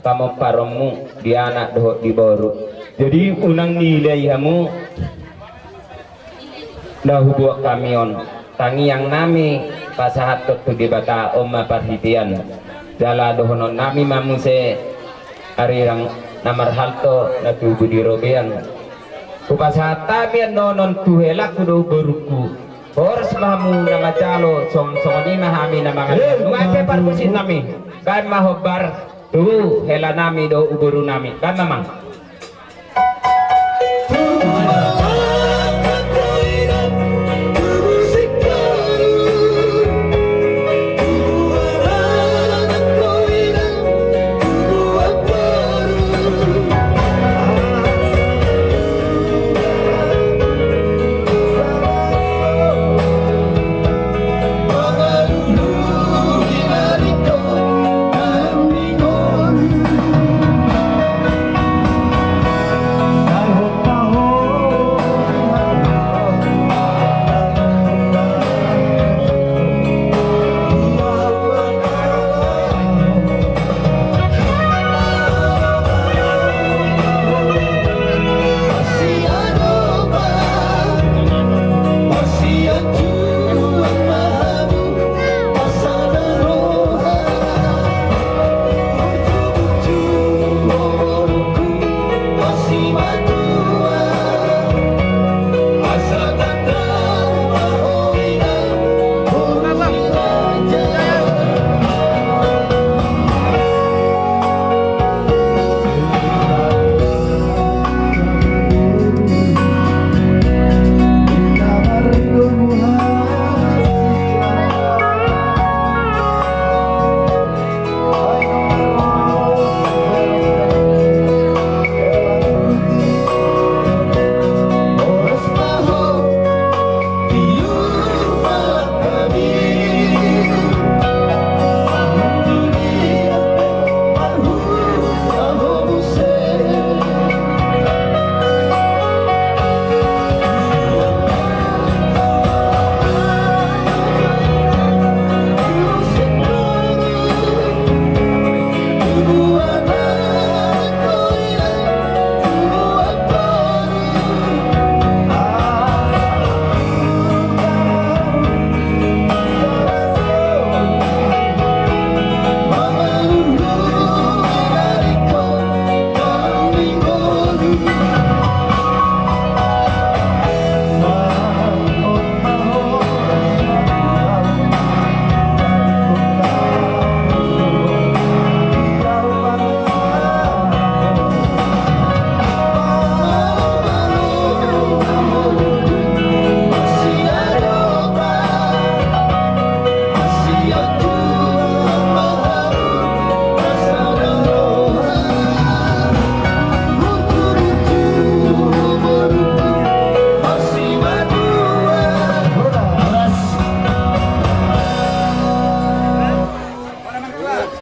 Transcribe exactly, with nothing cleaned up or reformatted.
pamomparonmu di anak dohot di boru. Jadi unang nilai hamu na hubuat hami on, tangiang nami pasahathon tu Debata on ma parhitean. Jala dohonon nami ma muse arirang na marhalto na tubu di robean. Hupasahat hami annon on tu helangku dohot borungku. Horas ma hamu na manjalo, songon i ma hami na mangan. Nunga pe parmusik nami. Baen ma hombar tu hela nami dohot boru nami. Baen ma amang.